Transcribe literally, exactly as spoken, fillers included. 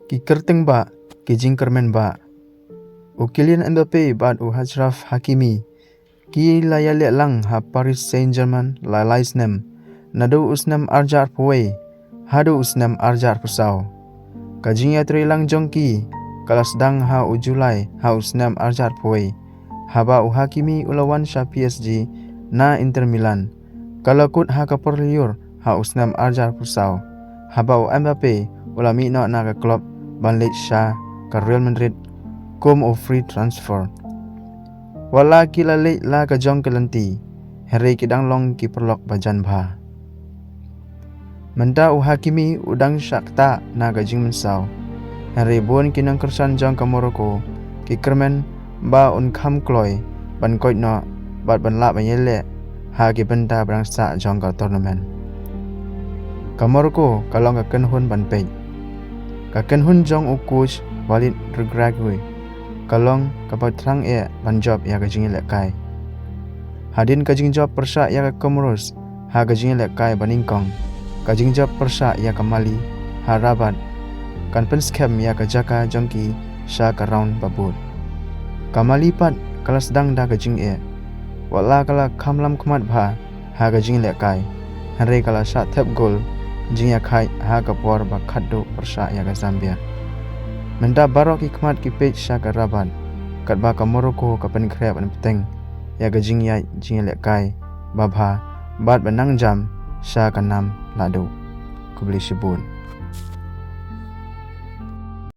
Ki kyrteng ba, ki jingkyrmen ba. U Kylian Mbappe bad u Achraf Hakimi ki la ïaleh lang ha Paris Saint-Germain la lai snem, naduh u snem arjar pawei haduh u snem arjar pasaw. Ka jingïatrei lang jong ki ka la sdang ha u July ha u snem arjar pawei, haba u Hakimi u la wan sha P S G na Inter Milan. Ka la kut ha ka por lyiur ha u snem arjar pasaw, haba u Mbappe u la mih noh na ka klub ban leit sha ka Real Madrid kum u free transfer. Wat la ki la leit la ka jong ka lynti, hynrei ki dang long ki paralok ba jan bha. Mynta u Hakimi u dang shah ktah na ka jingmynsaw, hynrei bun ki nongkyrshan jong ka Morocco ki kyrmen ba un kham kloi ban koit noh bad ban lah ban ïaleh ha ki bynta ba dang sah jong ka tournament. Ka Morocco ka long ka kynhun ban peit. Ka kynhun jong u coach Walid Regragui ka long kaba thrang eh ban jop ïa ka jingïalehkai. Hadien ka jingjop pyrshah ïa ka Comoros ha ka jingïalehkai ba nyngkong, ka jingjop pyrshah ïa ka Mali ha Rabat kan pynskhem ïa ka jaka jong ki sha ka round ba bud. Ka Mali pat ka la sdang da ka jingeh, wat la ka la kham lam khmat bha ha ka jingïalehkai, hynrei ka la shah thep gol jingïakhaid ha ka por ba khatduh pyrshah ïa ka Zambia. Mynta baroh ki khmat ki peit sha ka Rabat, katba ka Morocco ka pynkhreh ban bteng ïa ka jingïaid jingïalehkai ba bha bad ba nang jam sha ka nam lahduh. Khublei shibun.